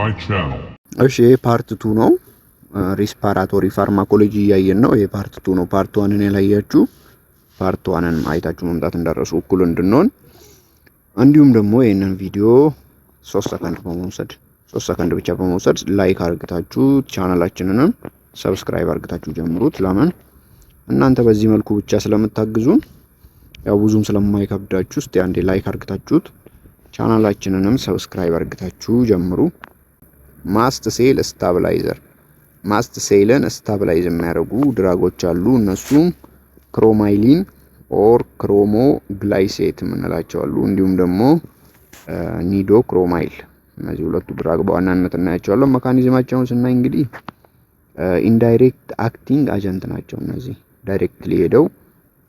my channel. እሺ፣ ይሄ part two ነው። Respiratory pharmacology እያየን ነው። ይሄ part two ነው። Part one ን ያላያችሁ part one ን አይታችሁ መምጣት እንዳትረሱ፣ እኩል እንድንሆን። እንዲሁም ደግሞ ይህንን ቪዲዮ 3 ሰከንድ በመውሰድ፣ 3 ሰከንድ ብቻ በመውሰድ like አርግታችሁ ቻናላችንንም subscribe አርግታችሁ ጀምሩት። ለምን እናንተ በዚህ መልኩ ብቻ ስለምታግዙን ያው ብዙም ስለማይከብዳችሁ እስቲ አንዴ like አርግታችሁት ቻናላችንንም subscribe አርግታችሁ ጀምሩ። Mast cell stabilizer፣ mast cell ን stabilize የሚያደርጉ drug ኦች አሉ። እነሱም cromolyn or cromoglycate የምንላቸው አሉ። እንዲሁም ደግሞ nedocromil። እነዚህ ሁለቱ drug በዋናነት እናያቸዋለን። Mechanism ኣቸውን ስናይ እንግዲህ indirect acting agent ናቸው። እነዚህ directly ሄደው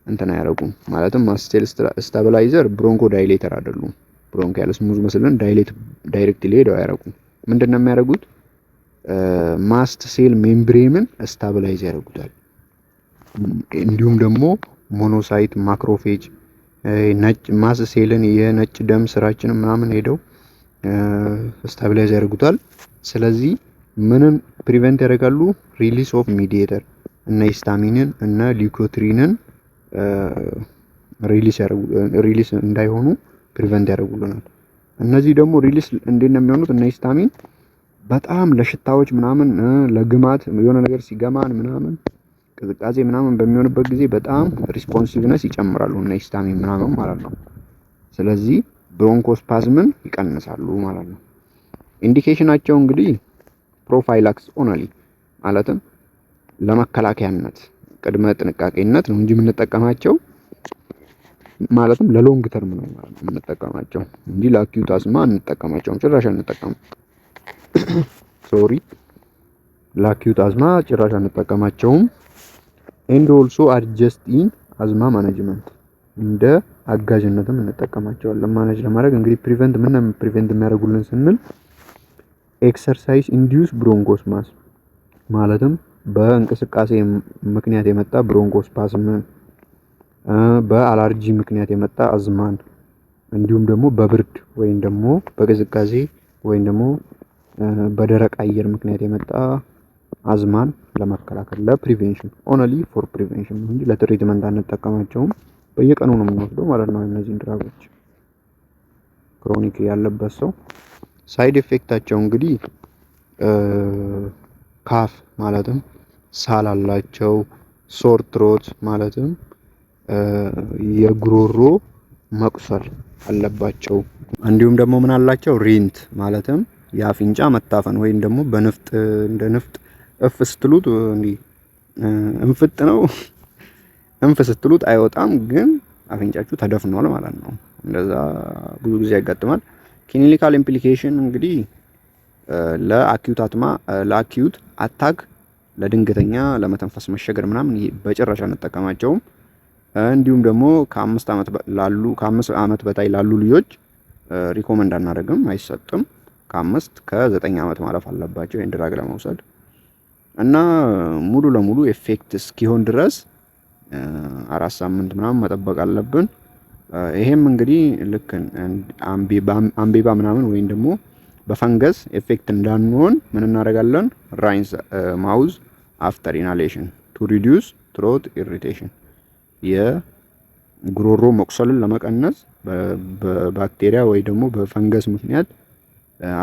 እንትን አያደርጉም። ማለትም mast cell stabilizer bronchodilator አይደሉም። Bronchial smooth muscle ን dilate directly ሄደው አያደርጉም። ምንድን ነው የሚያደርጉት? Mast cell membrane ን stabilize ያደርጉታል። እንዲሁም ደግሞ monocyte፣ macrophage፣ ነጭ mast cell ን የነጭ ደም ስራችንን ምናምን ሄደው stabilize ያደርጉታል። ስለዚህ ምንን prevent ያደርጋሉ? Release of mediator እነ histamine ን እነ leukotriene ን release እንዳይሆኑ prevent ያደርጉልናል። እነዚህ ደግሞ release እንዴት ነው የሚሆኑት? እነ histamine በጣም ለሽታዎች ምናምን፣ ለግማት፣ የሆነ ነገር ሲገማን ምናምን፣ ቅዝቃዜ ምናምን በሚሆንበት ጊዜ በጣም responsiveness ይጨምራሉ እነ histamine ምናምን ማለት ነው። ስለዚህ bronchospasm ን ይቀንሳሉ ማለት ነው። Indication ኣቸው እንግዲህ prophylaxis only፣ ማለትም ለመከላከያነት፣ ቅድመ ጥንቃቄነት ነው እንጂ የምንጠቀማቸው፣ ማለትም ለ long term ነው ማለት ነው የምንጠቀማቸው እንጂ ለ acute asthma አንጠቀማቸውም፣ ጭራሽ አንጠቀምም። Sorry፣ ለ acute asthma ጭራሽ አንጠቀማቸውም። And also adjunct in asthma management፣ እንደ አጋዥነትም እንጠቀማቸዋለን manage ለማድረግ። እንግዲህ prevent ምን prevent የሚያደርጉልን ስንል exercise induced bronchospasm፣ ማለትም በእንቅስቃሴ ምክንያት የመጣ bronchospasm ን፣ በአላርጂ ምክንያት የመጣ አዝማን፣ እንዲሁም ደግሞ በብርድ ወይም ደግሞ በቅዝቃዜ ወይም ደግሞ በደረቅ አየር ምክንያት የመጣ አዝማን ለመከላከል፣ ለ prevention፣ only for prevention ነው እንጂ ለ treatment አንጠቀማቸውም። በየቀኑ ነው የምንወስደው ማለት ነው እነዚህን drug ኦች chronic ያለበት ሰው። Side effect ኣቸው እንግዲህ cough ማለትም ሳል አላቸው። Sore throat ማለትም የጉሮሮ መቁሰል አለባቸው። እንዲሁም ደግሞ ምን አላቸው? Rhinite ማለትም የአፍንጫ መታፈን ወይም ደግሞ በንፍጥ፣ እንደ ንፍጥ እፍ ስትሉት እንዲህ እንፍጥ ነው፣ እንፍ ስትሉት አይወጣም፣ ግን አፍንጫችሁ ተደፍኗል ማለት ነው። እንደዛ ብዙ ጊዜ ያጋጥማል። Clinical implication እንግዲህ ለ acute asthma፣ ለ acute attack፣ ለድንገተኛ ለመተንፈስ መቸገር ምናምን በጭራሽ አንጠቀማቸውም። እንዲሁም ደግሞ ከ5 ዓመት በታች ላሉ ልጆች recommend አናደርግም፣ አይሰጥም። ከ5 ከ9 ዓመት ማለፍ አለባቸው ይህን drug ለመውሰድ። እና ሙሉ ለሙሉ effect እስኪሆን ድረስ 4 ሳምንት ምናምን መጠበቅ አለብን። ይሄም እንግዲህ ልክ አምቤባ ምናምን ወይም ደግሞ በፈንገስ affect እንዳንሆን ምን እናደርጋለን? Rinse mouth after inhalation to reduce throat irritation፣ የጉሮሮ መቁሰልን ለመቀነስ በባክቴሪያ ወይ ደግሞ በፈንገስ ምክንያት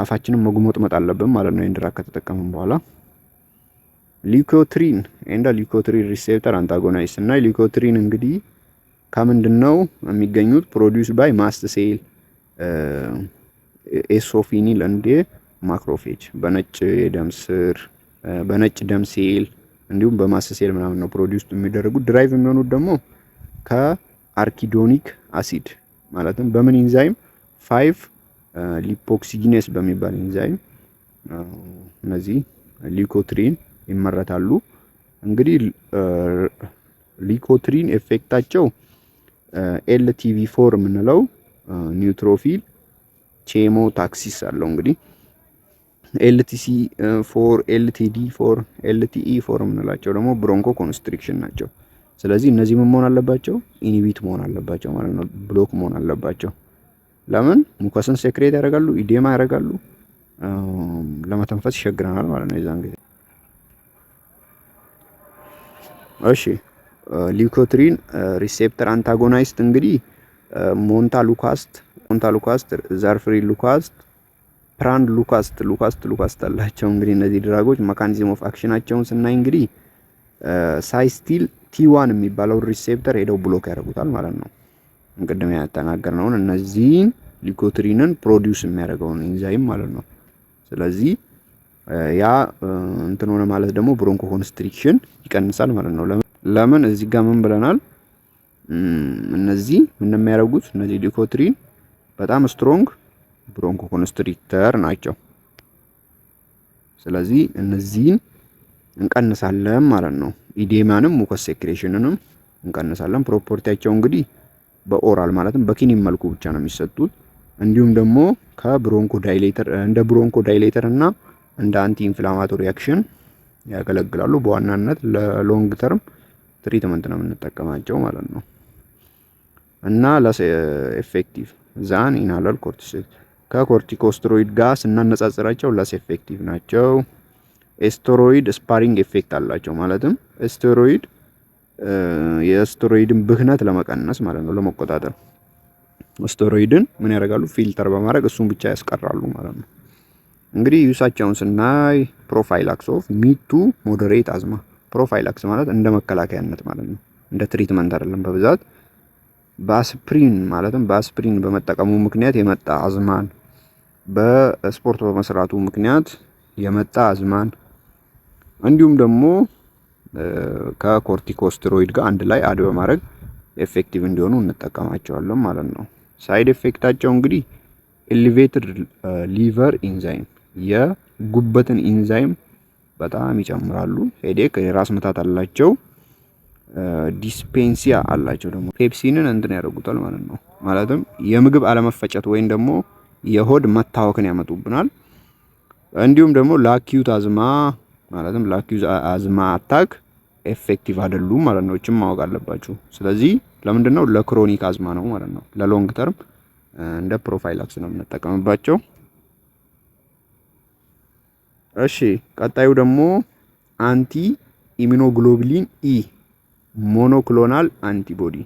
አፋችንን መጉመጥመጥ አለብን ማለት ነው። ይህን drug ከተጠቀምን በኋላ። Leukotriene and leukotriene receptor antagonist እና leukotriene እንግዲህ ከምንድን ነው የሚገኙት? Produce by mast cell፣ eosinophil and macrophage፣ በነጭ የደም ስር፣ በነጭ ደም ሴል እንዲሁም በ mast cell ምናምን ነው produce የሚደረጉት። Derive የሚሆኑት ደግሞ ከ arachidonic acid፣ ማለትም በምን ኢንዛይም? 5 lipoxygenase በሚባል ኢንዛይም እነዚህ leukotriene ይመረታሉ። እንግዲህ leukotriene effect ኣቸው LTB4 የምንለው neutrophil chemotaxis አለው። እንግዲህ LTC4፣ LTD4፣ LTE4 የምንላቸው ደግሞ bronchoconstriction ናቸው። ስለዚህ እነዚህ ምን መሆን አለባቸው? Inhibit መሆን አለባቸው ማለት ነው። Block መሆን አለባቸው። ለምን? Mucus ን secrete ያደርጋሉ፣ edema ያደርጋሉ። ለመተንፈስ ይቸግረናል ማለት ነው የዛን ጊዜ። እሺ፣ leukotriene receptor antagonist እንግዲህ montelukast፣ zafirlukast፣ pranlukast፣ lukast lukast አላቸው። እንግዲህ እነዚህ drug ኦች mechanism of action ኣቸውን ስናይ እንግዲህ CysL T1 የሚባለው receptor ሄደው block ያደርጉታል ማለት ነው። ቅድም ያተናገርነውን እነዚህን leukotriene ን produce የሚያደርገውን ኢንዛይም ማለት ነው። ስለዚህ ያ እንትን ሆነ ማለት ደግሞ bronchoconstriction ይቀንሳል ማለት ነው። ለምን እዚህ ጋር ምን ብለናል? እነዚህ ምን የሚያደርጉት፣ እነዚህ leukotriene በጣም strong bronchoconstrictor ናቸው። ስለዚህ እነዚህን እንቀንሳለን ማለት ነው። Edema ንም mucus secretion ንም እንቀንሳለን። Property ያቸው እንግዲህ በ oral ማለትም በኪኒን መልኩ ብቻ ነው የሚሰጡት። እንዲሁም ደግሞ ከ bronchodilator፣ እንደ bronchodilator እና እንደ anti inflammatory action ያገለግላሉ። በዋናነት ለ long term treatment ነው የምንጠቀማቸው ማለት ነው። እና less effective than inhaled corticosteroid፣ ከ corticosteroid ጋር ስናነጻጽራቸው less effective ናቸው። Steroid sparing effect አላቸው፣ ማለትም የ steroid ን ብክነት ለመቀነስ ማለት ነው፣ ለመቆጣጠር ስቴሮይድን ምን ያደርጋሉ? Filter በማድረግ እሱን ብቻ ያስቀራሉ ማለት ነው። እንግዲህ use ኣቸውን ስናይ prophylaxis of mid to moderate asthma። Prophylaxis ማለት እንደ መከላከያነት ማለት ነው፣ እንደ treatment አይደለም። በብዛት በአስፕሪን፣ ማለትም በአስፕሪን በመጠቀሙ ምክንያት የመጣ አዝማን፣ በስፖርት በመስራቱ ምክንያት የመጣ አዝማን፣ እንዲሁም ደግሞ ከ corticosteroid ጋር አንድ ላይ add በማድረግ effective እንዲሆኑ እንጠቀማቸዋለን ማለት ነው። Side effect ኣቸው እንግዲህ elevated liver enzyme፣ የጉበትን ኢንዛይም በጣም ይጨምራሉ። Headache፣ የራስ ምታት አላቸው። Dyspepsia አላቸው፣ ደግሞ pepsin ን እንትን ያደርጉታል ማለት ነው። ማለትም የምግብ አለመፈጨት ወይም ደግሞ የሆድ መታወክን ያመጡብናል። እንዲሁም ደግሞ ለ acute asthma፣ ማለትም ለ acute asthma attack effective አይደሉም ማለት ነው። እችም ማወቅ አለባችሁ። ስለዚህ ለምንድን ነው? ለ chronic asthma ነው ማለት ነው። ለ long term እንደ prophylaxis ነው የምንጠቀምባቸው። እሺ፣ ቀጣዩ ደግሞ anti immunoglobulin E monoclonal antibody።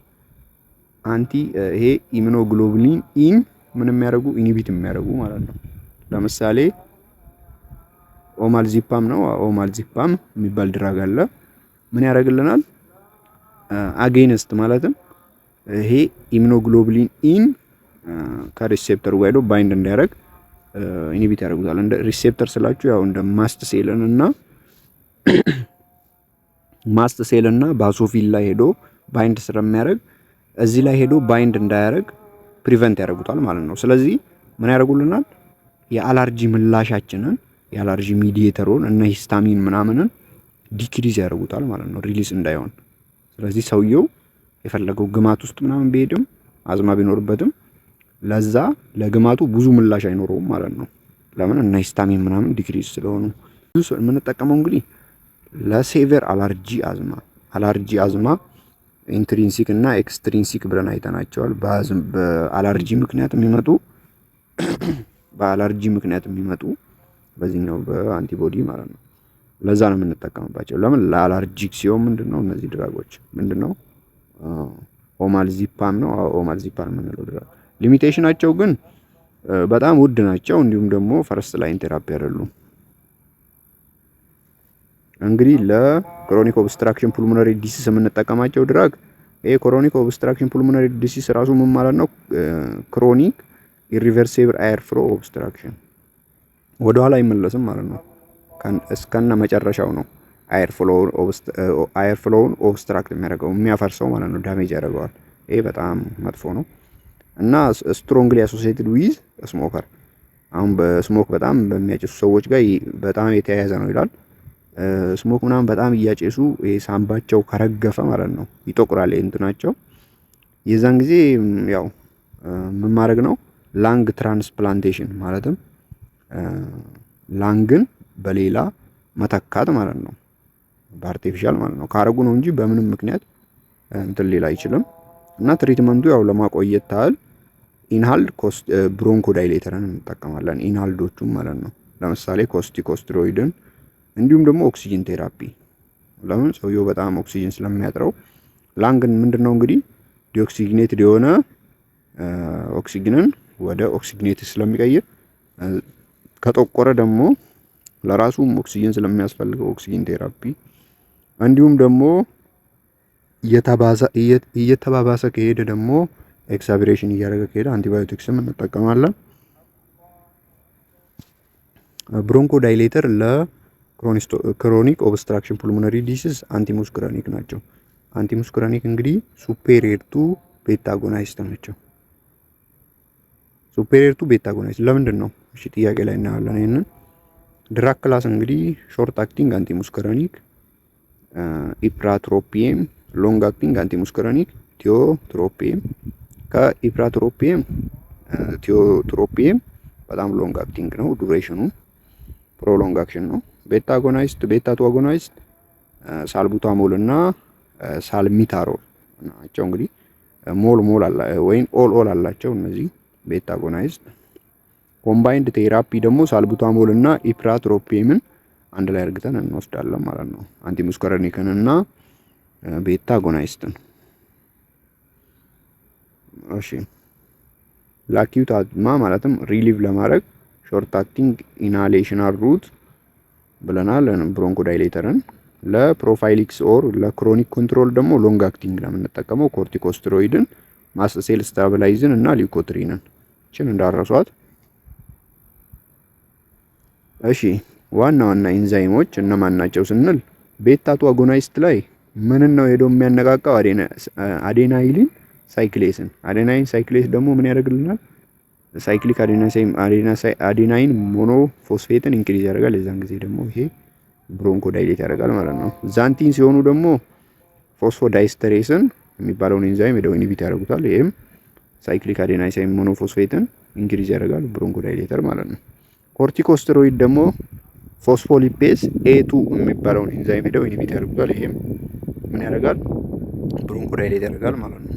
Anti ይሄ immunoglobulin E ን ምን የሚያደርጉ፣ inhibit የሚያደርጉ ማለት ነው። ለምሳሌ omalizumab ነው። Omalizumab የሚባል drug አለ። ምን ያደርግልናል? Against፣ ማለትም ይሄ immunoglobulin E ን ከ receptor ኡ ጋር ሄዶ bind እንዳያደርግ inhibit ያደርጉታል። እንደ receptor ስላችሁ ያው እንደ mast cell እና basophil ላይ ሄዶ bind ስለሚያደርግ እዚህ ላይ ሄዶ bind እንዳያደርግ prevent ያደርጉታል ማለት ነው። ስለዚህ ምን ያደርጉልናል? የአላርጂ ምላሻችንን፣ የ allergy mediator ኡን እነ histamine ምናምንን decrease ያደርጉታል ማለት ነው፣ release እንዳይሆን። ስለዚህ ሰውየው የፈለገው ግማት ውስጥ ምናምን ቢሄድም፣ አዝማ ቢኖርበትም ለዛ ለግማቱ ብዙ ምላሽ አይኖረውም ማለት ነው። ለምን? እነ histamine ምናምን decrease ስለሆኑ። የምንጠቀመው እንግዲህ ለ severe allergy asthma። Allergy asthma intrinsic እና extrinsic ብለን አይተናቸዋል። በአለርጂ ምክንያት የሚመጡ በዚህኛው በ antibody ማለት ነው። ለዛ ነው የምንጠቀምባቸው። ለምን? ለ allergic ሲሆን ምንድን ነው፣ እነዚህ drug ኦች ምንድን ነው፣ omalizumab ነው፣ omalizumab የምንለው drug። Limitation ኣቸው ግን በጣም ውድ ናቸው። እንዲሁም ደግሞ first line therapy አይደሉም። እንግዲህ ለ chronic obstruction pulmonary disease የምንጠቀማቸው drug፣ ይሄ chronic obstruction pulmonary disease ራሱ ምን ማለት ነው? Chronic irreversible air flow obstruction፣ ወደኋላ አይመለስም ማለት ነው። እስከነ መጨረሻው ነው air flow ውን obstruct የሚያደርገው፣ የሚያፈርሰው ማለት ነው። Damage ያደርገዋል። ይሄ በጣም መጥፎ ነው እና strongly associated with smoker፣ አሁን በ smoke በጣም በሚያጨሱ ሰዎች ጋር በጣም የተያያዘ ነው ይላል። Smoke ምናምን በጣም እያጨሱ ይሄ ሳምባቸው ከረገፈ ማለት ነው፣ ይጠቁራል እንትናቸው። የዛን ጊዜ ያው ምን ማድረግ ነው? Lung transplantation፣ ማለትም lung ን በሌላ መተካት ማለት ነው። በ artificial ማለት ነው። ካረጉ ነው እንጂ በምንም ምክንያት እንትን ሊል አይችልም። እና treatment ኡ ያው ለማቆየት ታህል inhaled bronchodilator ን እንጠቀማለን። Inhaled ኦቹም ማለት ነው። ለምሳሌ corticosteroid ን እንዲሁም ደግሞ oxygen therapy። ለምን? ሰውየው በጣም ኦክሲጅን ስለሚያጥረው። Lung ን ምንድን ነው እንግዲህ deoxygenated የሆነ ኦክሲጅንን ወደ oxygenated ስለሚቀይር፣ ከጠቆረ ደግሞ ለራሱም ኦክሲጅን ስለሚያስፈልገው oxygen therapy፣ እንዲሁም ደግሞ እየተባባሰ ከሄደ ደግሞ exacerbation እያደረገ ከሄደ አንቲባዮቲክስም እንጠቀማለን። Bronchodilator ለ chronic obstruction pulmonary disease antimuscarinic ናቸው። Antimuscarinic እንግዲህ superior to beta agonist ናቸው። Superior to beta agonist ለምንድን ነው? እሺ፣ ጥያቄ ላይ እናያለን ይሄንን። Drug class እንግዲህ short acting antimuscarinic ipratropium፣ long acting antimuscarinic tiotropium። ከ ipratropium tiotropium በጣም long acting ነው፣ duration ኑ prolong action ነው። Beta agonist፣ beta two agonist salbutamol እና salmeterol ናቸው። እንግዲህ mol mol አላ ወይም ol ol አላቸው እነዚህ beta agonist። Combined therapy ደግሞ salbutamol እና ipratropium ን አንድ ላይ አርግተን እንወስዳለን ማለት ነው። Antimuscarinic ን እና beta agonist ን። እሺ፣ ለ acute asthma ማለትም relieve ለማድረግ short acting inhalational route ብለናል bronchodilator ን። ለ prophylaxis or ለ chronic control ደግሞ long acting ነው የምንጠቀመው corticosteroid ን፣ mast cell stabilizer ን እና leukotriene ን ችን እንዳረሷት። እሺ፣ ዋና ዋና ኢንዛይሞች እነማን ናቸው ስንል beta two agonist ላይ ምንን ነው ሄዶ የሚያነቃቃው? Adenylyl cyclase ን። Adenylyl cyclase ደግሞ ምን ያደርግልናል? Cyclic adenine monophosphate ን increase ያደርጋል። የዛን ጊዜ ደግሞ ይሄ bronchodilate ያደርጋል ማለት ነው። Xanthine ሲሆኑ ደግሞ phosphodiesterase ን የሚባለውን ኤንዛይም ሄደው inhibit ያደርጉታል። ይህም cyclic adenosine monophosphate ን increase ያደርጋል፣ bronchodilator ማለት ነው። Corticosteroid ደግሞ phospholipase A2 የሚባለውን ኤንዛይም ሄደው inhibit ያደርጉታል። ይሄም ምን ያደርጋል? Bronchodilate ያደርጋል ማለት ነው።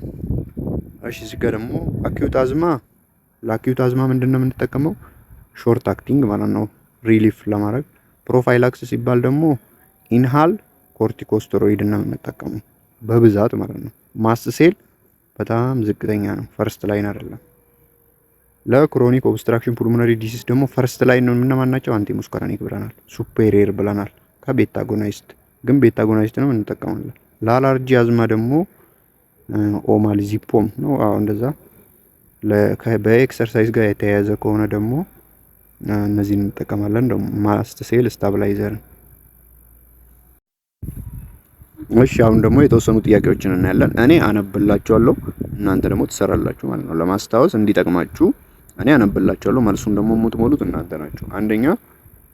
እሺ፣ እዚህ ጋር ደግሞ acute asthma፣ ለ acute asthma ምንድን ነው የምንጠቀመው? Short acting ማለት ነው relief ለማድረግ። Prophylaxis ሲባል ደግሞ inhaled corticosteroid ነው የምንጠቀመው በብዛት ማለት ነው። Mast cell በጣም ዝቅተኛ ነው፣ first line አይደለም። ለ chronic obstruction pulmonary disease ደግሞ first line ነው እነማን ናቸው? Antimuscarinic ብለናል፣ superior ብለናል ከ beta agonist፣ ግን beta agonist ነው እንጠቀማለን። ለ allergy asthma ደግሞ omalizumab ነው። አዎ፣ እንደዛ። በ exercise ጋር የተያያዘ ከሆነ ደግሞ እነዚህን እንጠቀማለን። ደግሞ mast cell stabilizer ን። እሺ፣ አሁን ደግሞ የተወሰኑ ጥያቄዎችን እናያለን። እኔ አነብላችኋለሁ፣ እናንተ ደግሞ ትሰራላችሁ ማለት ነው። ለማስታወስ እንዲጠቅማችሁ እኔ አነብላችኋለሁ፣ መልሱን ደግሞ የምትሞሉት እናንተ ናችሁ። አንደኛ፣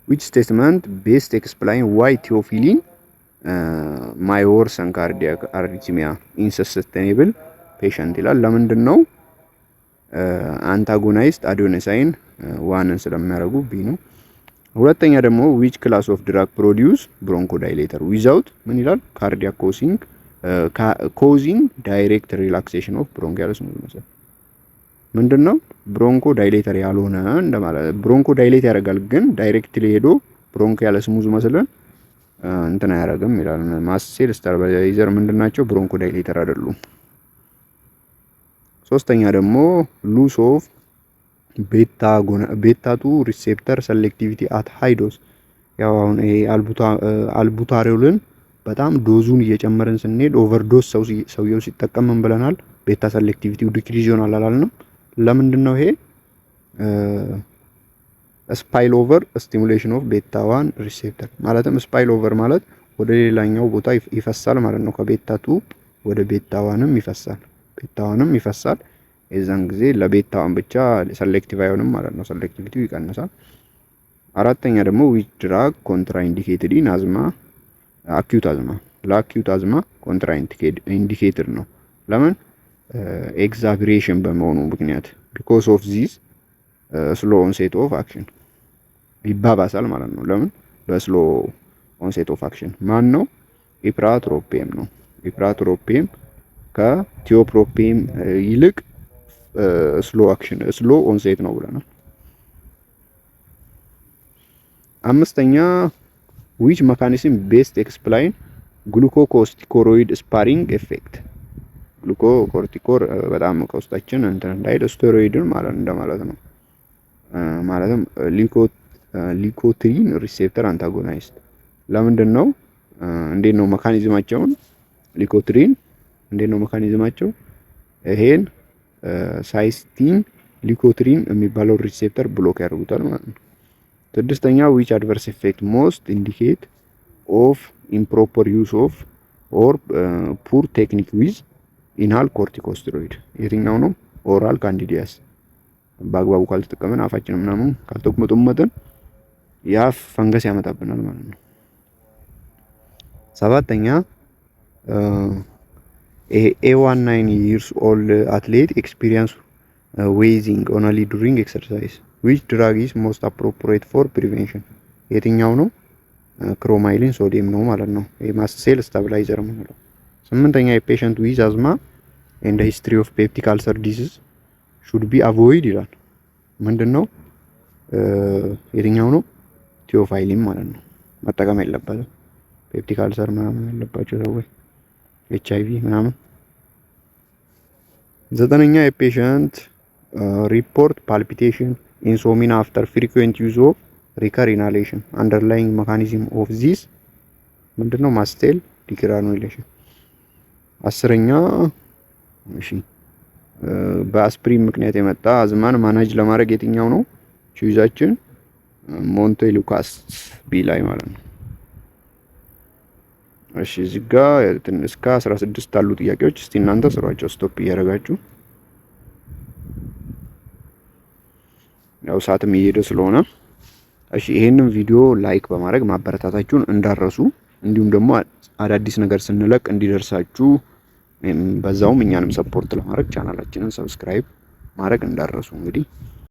which statement best explain why theophylline may worsen cardiac arrhythmia in susceptible patient ይላል። ለምንድን ነው? Antagonist adenosine one ን ስለሚያደርጉ B ነው። ሁለተኛ ደግሞ which class of drug produce bronchodilator without ምን ይላል? Cardiac causing direct relaxation of bronchial smooth muscle ምንድን ነው? Bronchodilator ያልሆነ እንደማለት። Bronchodilate ያደርጋል ግን directly ሄዶ bronchial smooth muscle ን እንትን አያደርግም ይላል። Mast cell stabilizer ምንድን ናቸው? Bronchodilator አይደሉም። ሶስተኛ ደግሞ loss of beta two receptor selectivity at high dose። ያው አሁን ይሄ albuterol ን በጣም dose ኡን እየጨመርን ስንሄድ overdose ሰውየው ሲጠቀም ምን ብለናል? Beta selectivity ው decrease ይሆናል አላልንም? ለምንድን ነው ይሄ? Spill over stimulation of beta one receptor፣ ማለትም spill over ማለት ወደ ሌላኛው ቦታ ይፈሳል ማለት ነው። ከ beta two ወደ beta one ም ይፈሳል፣ beta one ም ይፈሳል። የዛን ጊዜ ለ beta one ብቻ selective አይሆንም ማለት ነው። Selectivity ው ይቀንሳል። አራተኛ ደግሞ which drug contraindicated in asthma፣ acute asthma? ለ acute asthma contraindicated ነው። ለምን? Exacerbation በመሆኑ ምክንያት፣ because of this slow onset of action ይባባሳል ማለት ነው። ለምን? በ slow onset of action ማን ነው? Ipratropium ነው። Ipratropium ከ tiotropium ይልቅ slow action፣ slow onset ነው ብለናል። አምስተኛ፣ which mechanism best explain glucocorticoid sparing effect? Glucocorticoid በጣም ከውስጣችን እንትን እንዳይል ስቴሮይድን ማለት እንደማለት ነው። ማለትም leukotriene receptor antagonist ለምንድን ነው? እንዴት ነው mechanism ኣቸውን? Leukotriene እንዴት ነው mechanism ኣቸው? ይሄን cysteinyl leukotriene የሚባለው receptor block ያደርጉታል ማለት ነው። ስድስተኛ፣ which adverse effect most indicate of improper use of or poor technique with inhaled corticosteroid? የትኛው ነው? Oral candidiasis። በአግባቡ ካልተጠቀመን፣ አፋችን ምናምን ካልተጉመጠመጥን የአፍ ፈንገስ ያመጣብናል ማለት ነው። ሰባተኛ፣ a 19 years old athlete experience wheezing only during exercise. Which drug is most appropriate for prevention? የትኛው ነው? Cromolyn sodium ነው ማለት ነው። የ mast cell stabilizer የምንለው። ስምንተኛ፣ የ patient with asthma and history of peptic ulcer disease should be avoid ይላል። ምንድን ነው? የትኛው ነው? Theophylline ማለት ነው። መጠቀም የለበትም። Peptic ulcer ምናምን ያለባቸው ሰዎች፣ ኤች አይቪ ምናምን። ዘጠነኛ፣ የ patient report palpitation, insomnia after frequent use of recur inhalation. Underlying mechanism of this ምንድነው? Mast cell degranulation። አስረኛ፣ እሺ፣ በአስፕሪን ምክንያት የመጣ asthma ን manage ለማድረግ የትኛው ነው choice ኣችን? Montelukast B ላይ ማለት ነው። እሺ፣ እዚህ ጋ እስከ 16 አሉ ጥያቄዎች። እስቲ እናንተ ስሯቸው stop እያደረጋችሁ፣ ያው ሰዓትም እየሄደ ስለሆነ። እሺ፣ ይሄንን ቪዲዮ like በማድረግ ማበረታታችሁን እንዳትረሱ፣ እንዲሁም ደግሞ አዳዲስ ነገር ስንለቅ እንዲደርሳችሁ፣ በዛውም እኛንም support ለማድረግ ቻናላችንን subscribe ማድረግ እንዳትረሱ። እንግዲህ